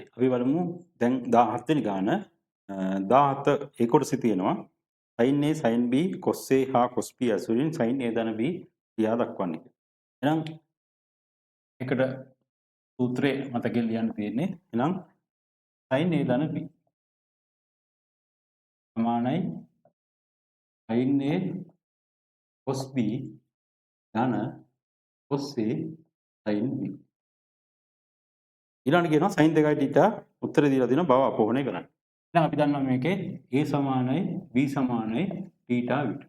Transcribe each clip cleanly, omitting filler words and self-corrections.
හරි, අපි බලමු දැන් 17 වෙනි ගාන. 17 ඒ කොටසේ තියෙනවා sin A sin B cos A හා cos B ඇසුරින් sin A ධන B ක්‍රියා දක්වන්නේ කියලා. එහෙනම් ඒකට සූත්‍රය මතකයෙන් ලියන්න තියෙන්නේ. එහෙනම් sin A ධන B සමානයි sin A cos B ධන cos A sin B. ඊළඟට කියනවා sin 2 θ උත්තර දීලා දෙනවා බව අපෝහණය කරන්න. එහෙනම් අපි දන්නවා මේකේ A සමානයි B සමානයි θ විට.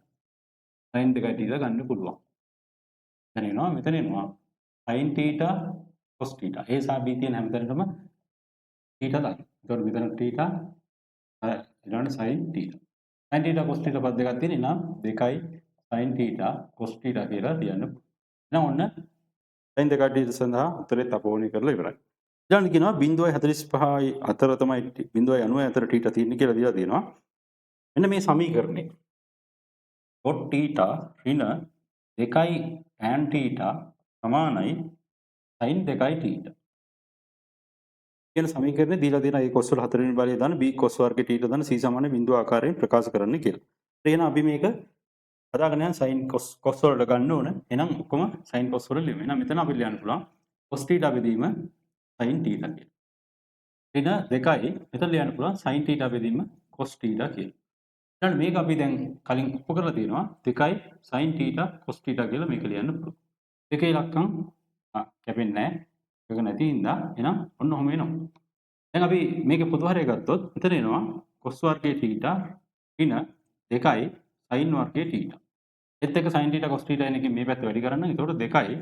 sin 2 θ ගන්න පුළුවන්. දැන් එනවා මෙතන එනවා sin θ cos θ. A සහ B තියෙන හැමතැනටම θ දාන්න. එතකොට මෙතන θ ඊළඟට sin θ. sin θ cos θ පද දෙකක් තියෙන. එහෙනම් 2යි sin θ cos θ කියලා ලියන්න පුළුවන්. එහෙනම් ඔන්න sin 2 θ සඳහා උත්තරෙත් අපෝහණය කරලා ඉවරයි. ඊළඟට කියනවා 0.45යි අතර තමයි 0.90 අතර θ තියෙන්නේ කියලා දීලා තියෙනවා. මෙන්න මේ සමීකරණය. cot θ ඍණ 2යි tan θ සමානයි sin 2යි θ. කියන සමීකරණය දීලා තියෙනවා a cos වල හතරවෙනි බලය දාන b cos වර්ගයේ θ දාන c සමාන බිංදුව ආකාරයෙන් ප්‍රකාශ කරන්න කියලා. එහෙනම් අපි මේක හදාගෙන යන sin cos cos වලට ගන්න ඕන. එහෙනම් ඔක්කොම sin cos වල ලියමු. එහෙනම් මෙතන අපි ලියන්න පුළුවන් cos θ බෙදීම sin θ කියලා. ඍණ 2යි මෙතන ලියන්න පුළුවන් sin θ බෙදීම cos θ කියලා. ඊළඟ මේක අපි දැන් කලින් ඔප්පු කරලා තියෙනවා 2යි sin θ cos θ කියලා මේක ලියන්න පුළුවන්. දෙකේ ඉලක්කම් කැපෙන්නේ නැහැ. ඒක නැති හින්දා එහෙනම් ඔන්න ඔහොම එනවා. දැන් අපි මේකේ පොදු හරය ගත්තොත් මෙතන එනවා cos වර්ගයේ θ ඍණ 2යි sin වර්ගයේ θ. ඒත් එක්ක sin θ cos θ එන එකෙන් මේ පැත්ත වැඩි කරන්න. එතකොට 2යි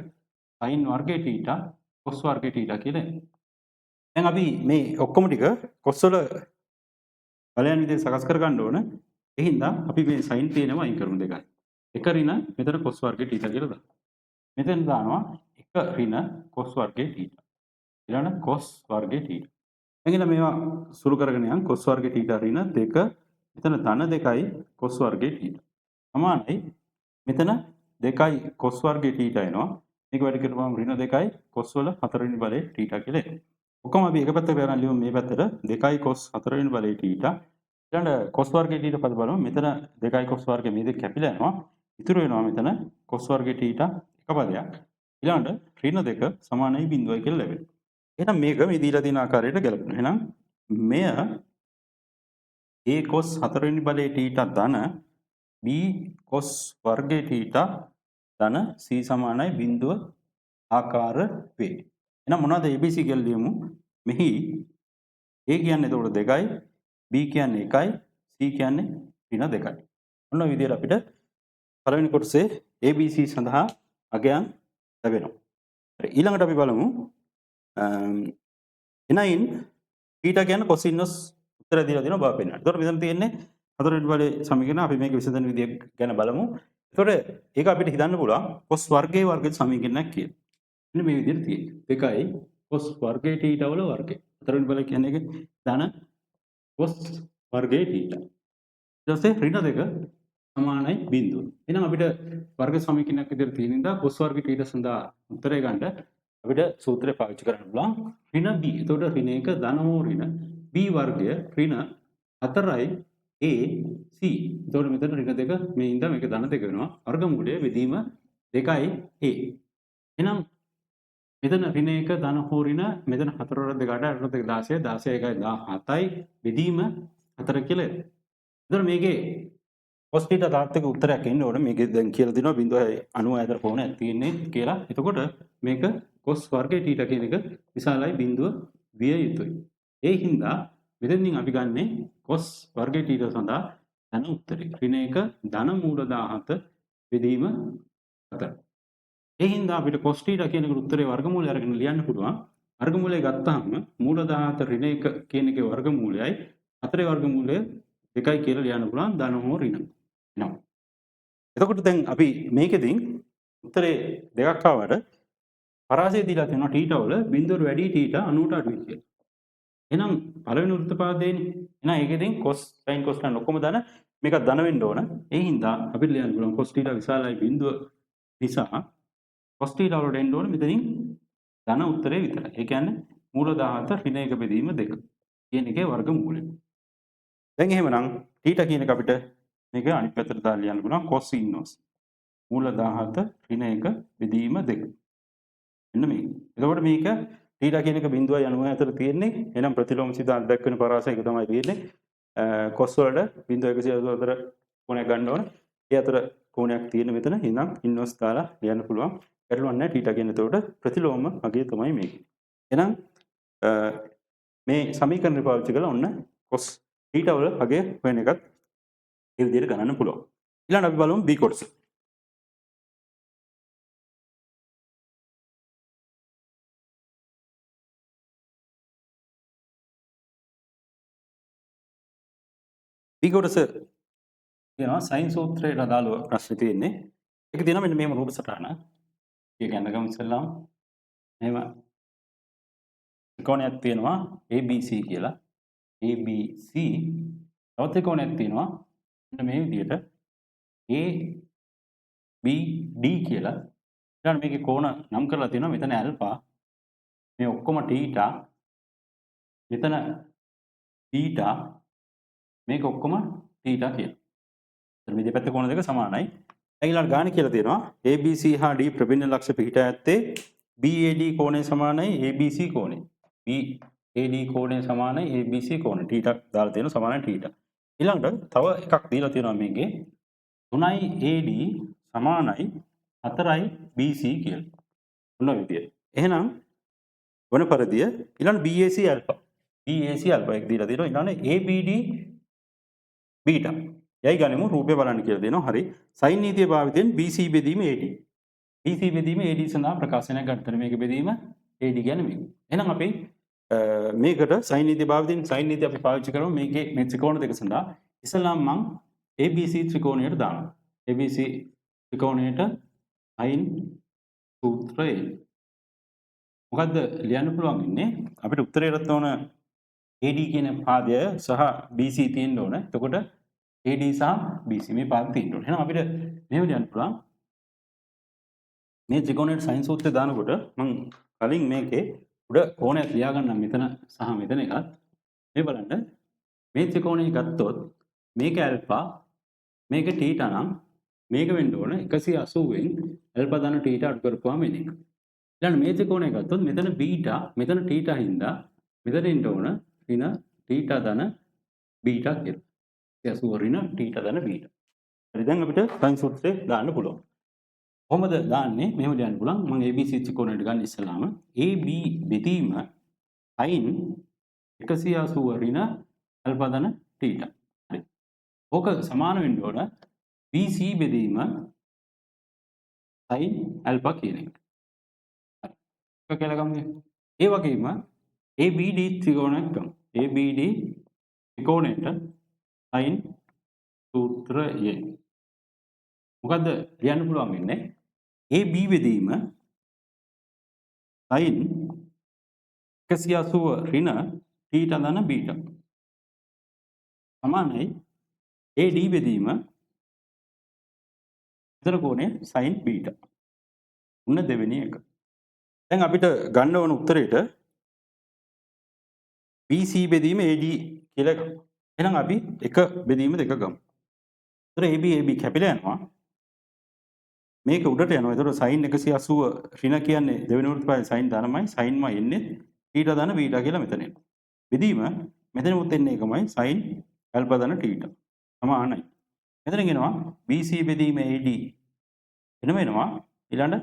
sin වර්ගයේ θ cos වර්ගයේ θ කියලා එනවා. දැන් අපි මේ ඔක්කොම ටික cos වල බලයන් විදිහට සකස් කරගන්න ඕන. ඒ හින්දා අපි මේ sin තියෙනවා අයින් කරමු දෙකයි. එක ඍණ මෙතන cos වර්ගයේ θ කියලා දානවා. මෙතන දානවා එක ඍණ cos වර්ගයේ θ. ඊළඟ cos වර්ගයේ θ. දැන් ඉතින් මේවා සුළු කරගෙන යන් cos වර්ගයේ θ ඍණ 2 මෙතන ධන 2යි cos වර්ගයේ θ. සමානයි මෙතන 2යි cos වර්ගයේ θ එනවා. මේක වැඩි කරපුවම ඍණ 2යි cos වල හතරවෙනි බලය θ කියලා එනවා. ඔක්කොම අපි එක පැත්තකට අරන් ලියමු මේ පැත්තට 2යි cos හතරවෙනි බලය θ. ඊළඟ cos වර්ගයේ θ පද බලමු. මෙතන 2යි cos වර්ගයේ මේ දෙක කැපිලා යනවා. ඉතුරු වෙනවා මෙතන cos වර්ගයේ θ එක පදයක්. ඊළඟට ඍණ 2 සමානයි බිඳුවයි කියලා ලැබෙනවා. එහෙනම් මේක මේ දීලා තියෙන ආකාරයට ගැලපෙනවා. එහෙනම් මෙය a cos හතරවෙනි බලයේ θ ධන b cos වර්ගයේ θ ධන c සමානයි බිඳුව ආකාර වේ. එහෙනම් මොනවද ABC කියලා ලියමු. මෙහි a කියන්නේ එතකොට 2යි, b කියන්නේ 1යි, c කියන්නේ ඍණ 2යි. ඔන්න ඔය විදිහට අපිට පළවෙනි කොටසේ ABC සඳහා අගයන් ලැබෙනවා. හරි, ඊළඟට අපි බලමු එනයින් θ කියන්නේ cos inverse උත්තර දීලා දෙනවා බව පෙන්නන්න. එතකොට මෙතන තියෙන්නේ හතරවෙනි බලයේ සමීකරණ. අපි මේක විසඳන විදිය ගැන බලමු. එතකොට ඒක අපිට හිතන්න පුළුවන් cos වර්ගයේ වර්ගයේ සමීකරණයක් කියලා. මෙන්න මේ විදිහට තියෙන්නේ. 2යි cos වර්ගයේ θ වල වර්ගය. හතරවෙනි බලය කියන්නේ ඒක ධන cos වර්ගයේ θ. ඊට පස්සේ ඍණ 2 සමානයි බිංදුව. එහෙනම් අපිට වර්ග සමීකරණයක් විදිහට තියෙන හින්දා cos වර්ග θ සඳහා උත්තරය ගන්න අපිට සූත්‍රය පාවිච්චි කරන්න පුළුවන්. ඍණ b. එතකොට ඍණ 1 ධන හෝ ඍණ b වර්ගය ඍණ 4යි a c. එතකොට මෙතන ඍණ 2 මේ හින්දා මේක ධන 2 වෙනවා. වර්ගමූලය බෙදීම 2යි a. එහෙනම් මෙතන ඍණ 1 ධන හෝ ඍණ මෙතන 4 වල 2 8 8 2 16 16 1 17යි බෙදීම 4 කියලා එනවා. එතකොට මේකේ cos θ තාත්වික උත්තරයක් එන්න ඕන. මේකේ දැන් කියලා දෙනවා 0.94 කෝණයක් තියෙන්නේ කියලා. එතකොට මේක cos වර්ගයේ θ කියන එක විශාලයි බිංදුව විය යුතුයි. ඒ හින්දා මෙතෙන්දින් අපි ගන්නේ cos වර්ගයේ θ සඳහා ධන උත්තරේ. ඍණ 1 ධන මූල 17 බෙදීම 4. ඒ හින්දා අපිට cos θ කියන එකට උත්තරේ වර්ගමූලය අරගෙන ලියන්න පුළුවන්. වර්ගමූලය ගත්තාම මූල 17 ඍණ 1 කියන එකේ වර්ගමූලයයි 4 වර්ගමූලය 2යි කියලා ලියන්න පුළුවන් ධන හෝ ඍණ. එනවා. එතකොට දැන් අපි මේකෙදින් උත්තරේ දෙකක් ආවට පරාසය දීලා තියෙනවා θ වල බිංදුවට වැඩි θ 90ට අඩුයි කියලා. එහෙනම් පළවෙනි වෘත්ත පාදයේනේ. එහෙනම් ඒකෙදින් cos sin cos tan ඔක්කොම ධන මේකත් ධන වෙන්න ඕන. ඒ හින්දා අපිට ලියන්න පුළුවන් cos θ විශාලයි බිංදුව නිසා cos θ වලට එන්න ඕන මෙතනින් ධන උත්තරේ විතරයි. ඒ කියන්නේ මූල 17 ඍණ 1 බෙදීම 2 කියන එකේ වර්ගමූලය. දැන් එහෙමනම් θ කියන එක අපිට මේක අනිත් පැත්තට දාලා ලියන්න පුළුවන් cos inverse මූල 17 ඍණ 1 බෙදීම 2. මෙන්න මේක. එතකොට මේක θ කියන එක 0.90 අතර තියෙන්නේ. එහෙනම් ප්‍රතිලෝම සිද්ධාන්ත දක්වන පරාසය එක තමයි තියෙන්නේ. cos වලට 0.180 අතර කෝණයක් ගන්න ඕන. ඒ අතර කෝණයක් තියෙන මෙතන. එහෙනම් ඉන්වර්ස් දාලා ලියන්න පුළුවන්. ගැටලුවක් නැහැ θ කියන එතකොට ප්‍රතිලෝම අගය තමයි මේක. එහෙනම් මේ සමීකරණය පාවිච්චි කරලා ඔන්න cos θ වල අගය හොයන එකත් ඒ විදිහට ගණන්න පුළුවන්. ඊළඟට අපි බලමු b කොටස. b කොටස කියනවා සයින් සූත්‍රයට අදාළව ප්‍රශ්නේ තියෙන්නේ. ඒක තියෙනවා මෙන්න මෙහෙම රූප සටහන. ඒක ගන්න ඉස්සෙල්ලාම මෙහෙම ත්‍රිකෝණයක් තියෙනවා ABC කියලා. ABC තවත් ත්‍රිකෝණයක් තියෙනවා මෙන්න මේ විදිහට ABD කියලා. ඊළඟට මේකේ කෝණ නම් කරලා තියෙනවා. මෙතන ඇල්ෆා, මේ ඔක්කොම තීටා, මෙතන බීටා, මේක ඔක්කොම තීටා කියලා. එතන මේ දෙපැත්තේ කෝණ දෙක සමානයි. දැන් ඊළඟ ගාන කියලා තියෙනවා ABC හා D ප්‍රභින්න ලක්ෂ පිහිටා ඇත්තේ BAD කෝණය සමානයි ABC කෝණය. BAD කෝණය සමානයි ABC කෝණය. තීටා දාලා තියෙනවා සමානයි තීටා. ඊළඟට තව එකක් දීලා තියෙනවා මේකේ 3AD සමානයි 4 BC කියලා. ඔන්න ඔය විදියට. එහෙනම් වන පරිදිය ඊළඟ BAC alpha. BAC alpha එක දීලා තියෙනවා. ඊළඟ ABD beta. යයි ගනිමු රූපය බලන්න කියලා දෙනවා. හරි. සයින් නීතිය භාවිතයෙන් BC බෙදීම AD. BC බෙදීම AD සඳහා ප්‍රකාශනයක් ගන්න. මේක බෙදීම AD කියන්නේ මේක. එහෙනම් අපි මේකට සයින් නීතිය භාවිතයෙන් සයින් නීතිය අපි පාවිච්චි කරමු මේකේ මේ ත්‍රිකෝණ දෙක සඳහා. ඉස්සෙල්ලාම මං ABC ත්‍රිකෝණයට දානවා. ABC ත්‍රිකෝණයට සයින් සූත්‍රය. මොකද්ද ලියන්න පුළුවන් ඉන්නේ? අපිට උත්තරයටත් ඕන AD කියන පාදය සහ BC තියෙන්න ඕන. එතකොට AD සහ BC මේ පාද තියෙන්න ඕන. එහෙනම් අපිට මෙහෙම ලියන්න පුළුවන්. මේ ත්‍රිකෝණයට සයින් සූත්‍රය දානකොට මං කලින් මේකේ උඩ කෝණයක් ලියා ගන්නම් මෙතන සහ මෙතන එකත්. මේ බලන්න මේ ත්‍රිකෝණය ගත්තොත් මේක ඇල්ෆා මේක තීටා නම් මේක වෙන්න ඕන 180න් ඇල්ෆා ධන තීටා අඩු කරපුවාම එන එක. ඊළඟ මේ ත්‍රිකෝණය ගත්තොත් මෙතන බීටා මෙතන තීටා හින්දා මෙතන එන්න ඕන ඍණ තීටා ධන බීටා කියලා. 180 ඍණ තීටා ධන බීටා. හරි දැන් අපිට සයින් සූත්‍රය දාන්න පුළුවන්. කොහොමද දාන්නේ? මෙහෙම ලියන්න පුළුවන්. මම ABC ත්‍රිකෝණයට ගන්න ඉස්සලාම AB බෙදීම sin 180 ඍණ ඇල්ෆා ධන තීටා. හරි. ඕක සමාන වෙන්න ඕන BC බෙදීම sin alpha කියන එක. හරි. එක කියලා ගමු. ඒ වගේම ABD ත්‍රිකෝණයක් ගමු. ABD ත්‍රිකෝණයට sin සූත්‍රය. මොකද්ද ලියන්න පුළුවන් වෙන්නේ? AB බෙදීම sin 180 ඍණ තීටා ධන බීටා සමානයි AD බෙදීම විතර කෝණය sin beta. උන්න දෙවෙනි එක. දැන් අපිට ගන්න ඕන උත්තරේට BC බෙදීම AD කියලා එකක්. එහෙනම් අපි 1 බෙදීම 2 ගමු. ඒතර AB AB කැපිලා යනවා. මේක උඩට යනවා. ඒතර sin 180 ඍණ කියන්නේ දෙවෙනි වෘත්ත පාදේ sin ධනමයි sin මයි එන්නේ තීටා ධන බීටා කියලා මෙතන එනවා. බෙදීම මෙතනමුත් එන්නේ එකමයි sin alpha ධන තීටා සමානයි. මෙතන එනවා BC බෙදීම AD එනම එනවා ඊළඟ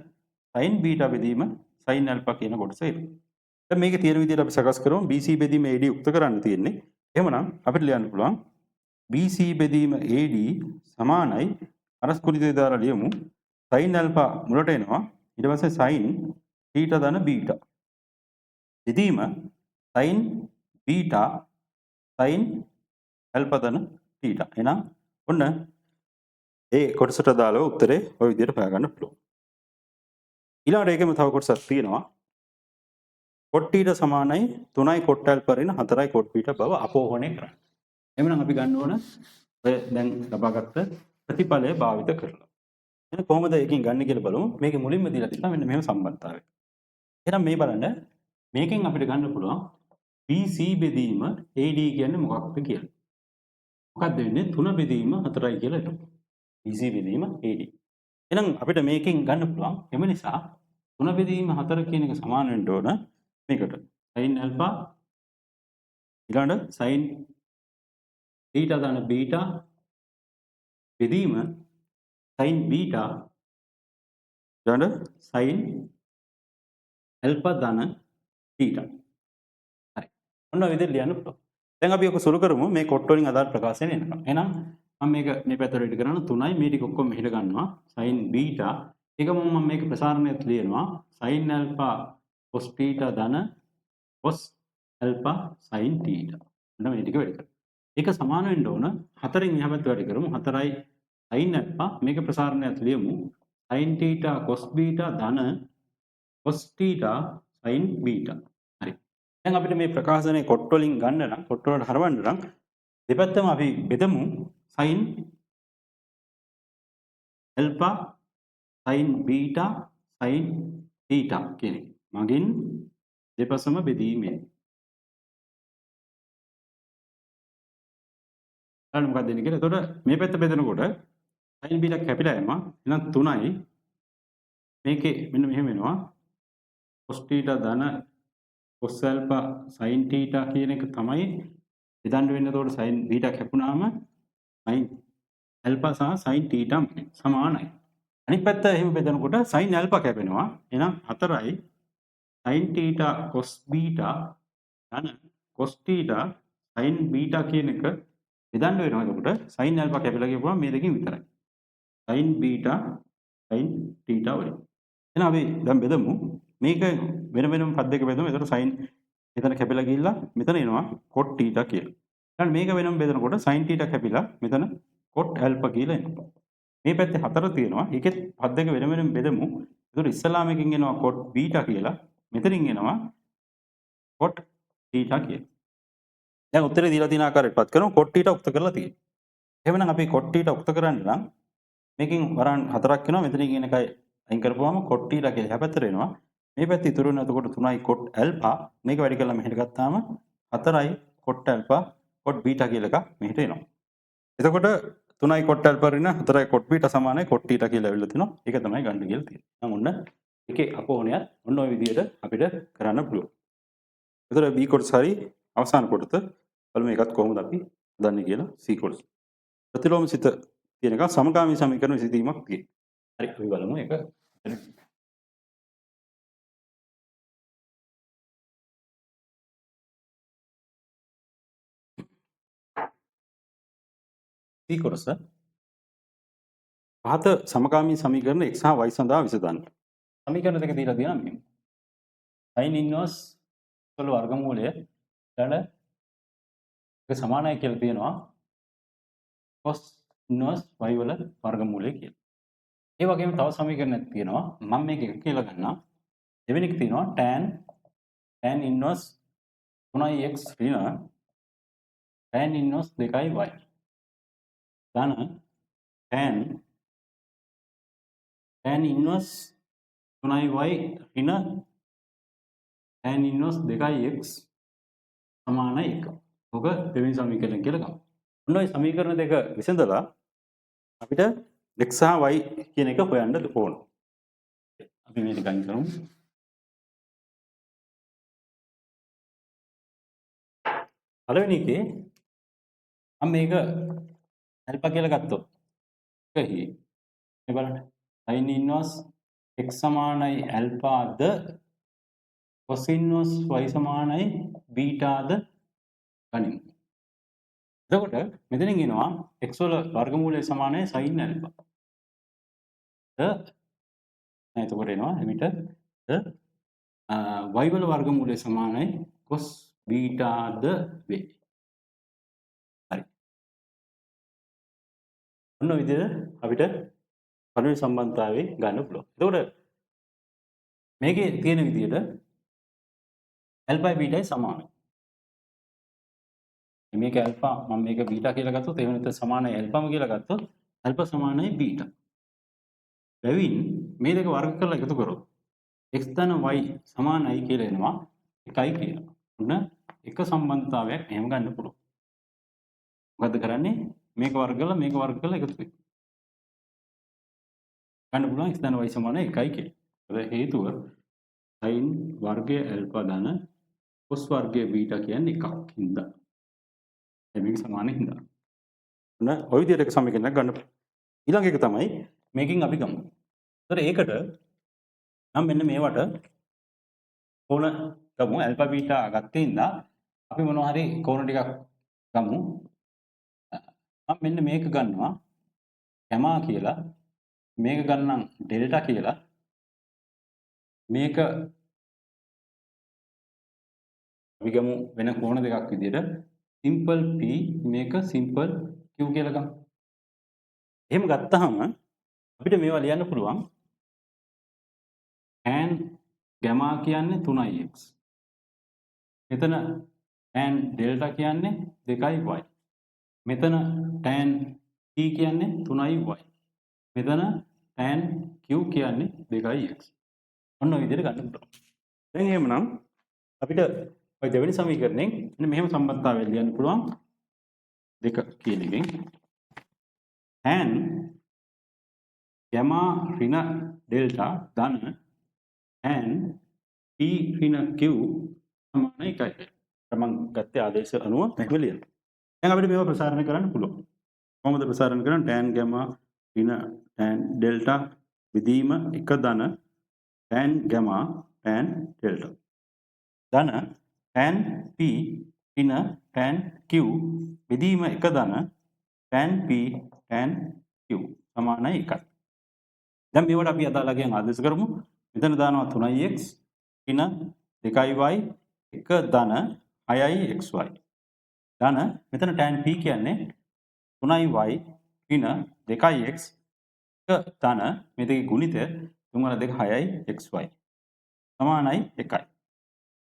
sin beta බෙදීම sin alpha කියන කොටස එනවා. දැන් මේකේ තියෙන විදිහට අපි සකස් කරමු. BC බෙදීම AD උක්ත කරන්න තියෙන්නේ. එහෙමනම් අපිට ලියන්න පුළුවන් BC බෙදීම AD සමානයි අරස් කුලිතේ දාලා ලියමු. sin alpha මුලට එනවා. ඊට පස්සේ sin theta ධන බීටා බෙදීම sin beta sin alpha ධන තීටා. එහෙනම් ඔන්න ඒ කොටසට අදාළව උත්තරේ ඔය විදිහට හොයාගන්න පුළුවන්. ඊළඟට ඒකෙම තව කොටසක් තියෙනවා. කොට් තීටා සමානයි 3යි කොට් ඇල්ෆා ඍණ 4යි කොට් බීටා බව අපෝහණය කරන්න. එහෙමනම් අපි ගන්න ඕන ඔය දැන් ලබාගත්ත ප්‍රතිඵලය භාවිත කරලා. එහෙනම් කොහොමද ඒකෙන් ගන්න කියලා බලමු. මේකේ මුලින්ම දීලා තියෙනවා මෙන්න මෙහෙම සම්බන්ධතාවයක්. එහෙනම් මේ බලන්න මේකෙන් අපිට ගන්න පුළුවන් BC බෙදීම AD කියන්නේ මොකක්ද කියලා. මොකක්ද වෙන්නේ? 3 බෙදීම 4යි කියලා එනවා. BC බෙදීම AD. එහෙනම් අපිට මේකෙන් ගන්න පුළුවන් එම නිසා 3 බෙදීම 4 කියන එක සමාන වෙන්න ඕන මේකට. sin alpha ඊළඟ sin theta ධන බීටා බෙදීම sin beta ඊළඟ sin alpha ධන තීටා. හරි. ඔන්න ඔය විදිහට ලියන්න පුළුවන්. දැන් අපි ඔක සුළු කරමු මේ කොට් වලින් අදාළ ප්‍රකාශන එනකම්. එහෙනම් මම මේක මේ පැත්තට ඉද කරන 3යි මේ ටික ඔක්කොම මෙහෙට ගන්නවා sin beta. ඒකම මම මේක ප්‍රසාරණයත් ලියනවා sin alpha cos theta ධන cos alpha sin theta. ඔන්න මේ ටික වැඩි කරමු. ඒක සමාන වෙන්න ඕන 4න් එහා පැත්ත වැඩි කරමු. 4යි sin alpha මේක ප්‍රසාරණයත් ලියමු sin theta cos beta ධන cos theta sin beta. හරි. දැන් අපිට මේ ප්‍රකාශනයේ කොට් වලින් ගන්න නම් කොට් වලට හරවන්න නම් දෙපැත්තම අපි බෙදමු sin alpha sin beta sin theta කියන එක. මගින් දෙපසම බෙදීමෙන්. බලන්න මොකක්ද වෙන්නේ කියලා. එතකොට මේ පැත්ත බෙදනකොට sin beta කැපිලා යනවා. එහෙනම් 3යි මේකේ මෙන්න මෙහෙම වෙනවා. cos theta ධන cos alpha sin theta කියන එක තමයි බෙදන්න වෙන්නේ. එතකොට sin beta කැපුණාම sin alpha සහ sin theta සමානයි. අනිත් පැත්ත එහෙම බෙදනකොට sin alpha කැපෙනවා. එහෙනම් 4යි sin theta cos beta ධන cos theta sin beta කියන එක බෙදන්න වෙනවා. එතකොට sin alpha කැපිලා ගියපුවම මේ දෙකෙන් විතරයි. sin beta sin theta වලින්. එහෙනම් අපි දැන් බෙදමු. මේක වෙන වෙනම පද දෙක බෙදමු. එතකොට sin එතන කැපිලා ගිහිල්ලා මෙතන එනවා cot theta කියලා. ඊළඟ මේක වෙනම බෙදනකොට sin theta කැපිලා මෙතන cot alpha කියලා එනවා. මේ පැත්තේ 4 තියෙනවා. ඒකෙත් පද දෙක වෙන වෙනම බෙදමු. එතකොට ඉස්සලාම එකකින් එනවා cot beta කියලා. මෙතනින් එනවා cot theta කියලා. දැන් උත්තරේ දීලා තියෙන ආකාරයට පත් කරමු. cot theta උක්ත කරලා තියෙනවා. එහෙමනම් අපි cot theta උක්ත කරන්න නම් මේකෙන් වරන් 4ක් වෙනවා. මෙතනින් එන එකයි අයින් කරපුවාම cot theta කියලා එහා පැත්තට එනවා. මේ පැත්ත ඉතුරු වෙන එතකොට 3යි cot alpha මේක වැඩි කරලා මෙහෙට ගත්තාම 4යි cot alpha cot beta කියලා එකක් මෙහෙට එනවා. එතකොට 3යි cot alpha ඍණ 4යි cot beta සමානයි cot theta කියලා ඇවිල්ලා තිනවා. ඒක තමයි ගන්න කියලා තියෙන්නේ. එහෙනම් ඔන්න ඒකේ අපෝහණයත් ඔන්න ඔය විදිහට අපිට කරන්න පුළුවන්. එතකොට B කොටස හරි අවසාන කොටස බලමු ඒකත් කොහොමද අපි හදන්නේ කියලා C කොටස. ප්‍රතිලෝම සිත තියෙන එක සමගාමී සමීකරණ විසඳීමක් තියෙනවා. හරි අපි බලමු ඒක. C කොටස පහත සමගාමී සමීකරණ x හා y සඳහා විසඳන්න. සමීකරණ දෙක දීලා තියෙනවා මෙහෙම. sin inverse වල වර්ගමූලය ඊළඟ එක සමානයි කියලා තියෙනවා cos inverse y වල වර්ගමූලය කියලා. ඒ වගේම තව සමීකරණයක් තියෙනවා. මම මේක එක කියලා ගන්නම්. දෙවෙනි එක තියෙනවා tan inverse 3x ඍණ tan inverse 2y ධන tan inverse 3y ඍණ tan inverse 2x සමානයි 1. ඔක දෙවෙනි සමීකරණය කියලා ගමු. ඔන්න ඔය සමීකරණ දෙක විසඳලා අපිට x සහ y කියන එක හොයන්න ඕන. අපි මේ ටික අයින් කරමු. පළවෙනි එකේ මම මේක ඇල්ෆා කියලා ගත්තොත් එකහි මේ බලන්න sin inverse x සමානයි ඇල්ෆා ද cos inverse y සමානයි බීටා ද ගනිමු. එතකොට මෙතනින් එනවා x වල වර්ගමූලය සමානයි sin alpha. ද නෑ එතකොට එනවා එමිට ද y වල වර්ගමූලය සමානයි cos beta ද වේ. හරි. ඔන්න ඔය විදිහට අපිට පළවෙනි සම්බන්ධතාවය ගන්න පුළුවන්. එතකොට මේකේ තියෙන විදිහට ඇල්ෆා බීටායි සමානයි. මේක ඇල්ෆා මම මේක බීටා කියලා ගත්තොත් එහෙම නැත්නම් සමානයි ඇල්ෆාම කියලා ගත්තොත් ඇල්ෆා සමානයි බීටා. බැවින් මේ දෙක වර්ග කරලා එකතු කරොත් x ධන y සමානයි කියලා එනවා. 1යි කියලා. ඔන්න එක සම්බන්ධතාවයක් එහෙම ගන්න පුළුවන්. මොකද්ද කරන්නේ? මේක වර්ග කරලා මේක වර්ග කරලා එකතු වෙනවා. ගන්න පුළුවන් x ධන y සමාන 1යි කියලා. ඒකට හේතුව sin වර්ගය ඇල්ෆා ධන cos වර්ගය බීටා කියන්නේ එකක් හින්දා. ඒ මේක සමාන හින්දා. ඔන්න ඔය විදිහට එක සමීකරණයක් ගන්න පුළුවන්. ඊළඟ එක තමයි මේකෙන් අපි ගමු. ඒතර ඒකට නම් මෙන්න මේවට කෝණ ගමු. ඇල්ෆා බීටා ගත්තේ හින්දා අපි මොනවා හරි කෝණ ටිකක් ගමු. මම මෙන්න මේක ගන්නවා ගැමා කියලා. මේක ගන්නම් ඩෙල්ටා කියලා. මේක අපි ගමු වෙන කෝණ දෙකක් විදියට සිම්පල් P මේක සිම්පල් Q කියලා ගමු. එහෙම ගත්තාම අපිට මේවා ලියන්න පුළුවන් tan gamma කියන්නේ 3x. මෙතන tan delta කියන්නේ 2y. මෙතන tan p කියන්නේ 3y. මෙතන tan q කියන්නේ 2x. ඔන්න ඔය විදිහට ගන්න පුළුවන්. දැන් එහෙමනම් අපිට ඔය දෙවෙනි සමීකරණයෙන් මෙන්න මෙහෙම සම්බන්ධතාවයක් ලියන්න පුළුවන්. දෙක කියන එකෙන් tan gamma ඍණ ඩෙල්ටා ධන tan p ඍණ q සමාන 1යි. මම ගත්තේ ආදේශ අනුව මෙහෙම ලියන්න. දැන් අපිට මේවා ප්‍රසාරණය කරන්න පුළුවන්. කොහොමද ප්‍රසාරණය කරන්නේ? tan gamma ඍණ tan delta බෙදීම 1 ධන tan gamma tan delta ධන tan p ඍණ tan q බෙදීම 1 ධන tan p tan q සමානයි 1යි. දැන් මේවට අපි අදාළ අගයන් ආදේශ කරමු. මෙතන දානවා 3x ඍණ 2y 1 ධන 6xy ධන මෙතන tan p කියන්නේ 3y ඍණ 2x 1 ධන මේ දෙකේ ගුණිතය 3 වර 2 6xy සමානයි 1යි.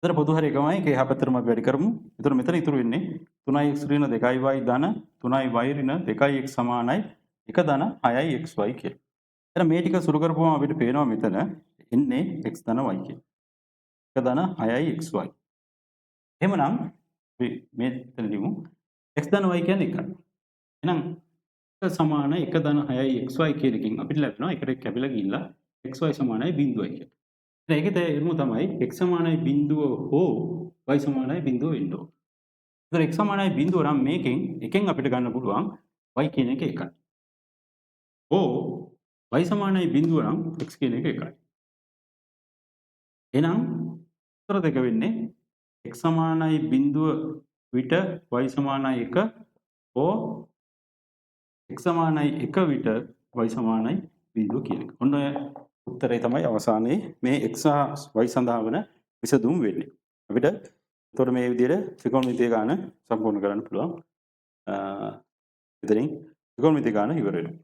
එතන පොදු හරය එකමයි. ඒක එහා පැත්තටම අපි වැඩි කරමු. එතන මෙතන ඉතුරු වෙන්නේ 3x ඍණ 2y ධන 3y ඍණ 2x සමානයි 1 ධන 6xy කියලා. එහෙනම් මේ ටික සුළු කරපුවම අපිට පේනවා මෙතන එන්නේ x ධන y කියලා. 1 ධන 6xy. එහෙමනම් අපි මේ මෙතන ලියමු. x ධන y කියන්නේ 1යි. එහෙනම් 1 සමාන 1 ධන 6xy කියන එකෙන් අපිට ලැබෙනවා එකට එක කැපිලා ගිහිල්ලා xy සමානයි බිඳුවයි කියලා. දැන් ඒකේ තේරුම තමයි x සමානයි බිඳුව හෝ y සමානයි බිඳුව වෙන්න ඕන. ඒතර x සමානයි බිඳුව නම් මේකෙන් එකෙන් අපිට ගන්න පුළුවන් y කියන එක 1යි. හෝ y සමානයි බිඳුව නම් x කියන එක 1යි. එහෙනම් උත්තර දෙක වෙන්නේ x සමානයි බිඳුව විට y සමානයි 1 හෝ x සමානයි 1 විට y සමානයි බිඳුව කියන එක. ඔන්න ඔය උත්තරේ තමයි අවසානයේ මේ x සහ y සඳහා වන විසඳුම් වෙන්නේ. අපිට එතකොට මේ විදිහට ත්‍රිකෝණමිතිය ගාන සම්පූර්ණ කරන්න පුළුවන්. එතනින් ත්‍රිකෝණමිතිය ගාන ඉවර වෙනවා.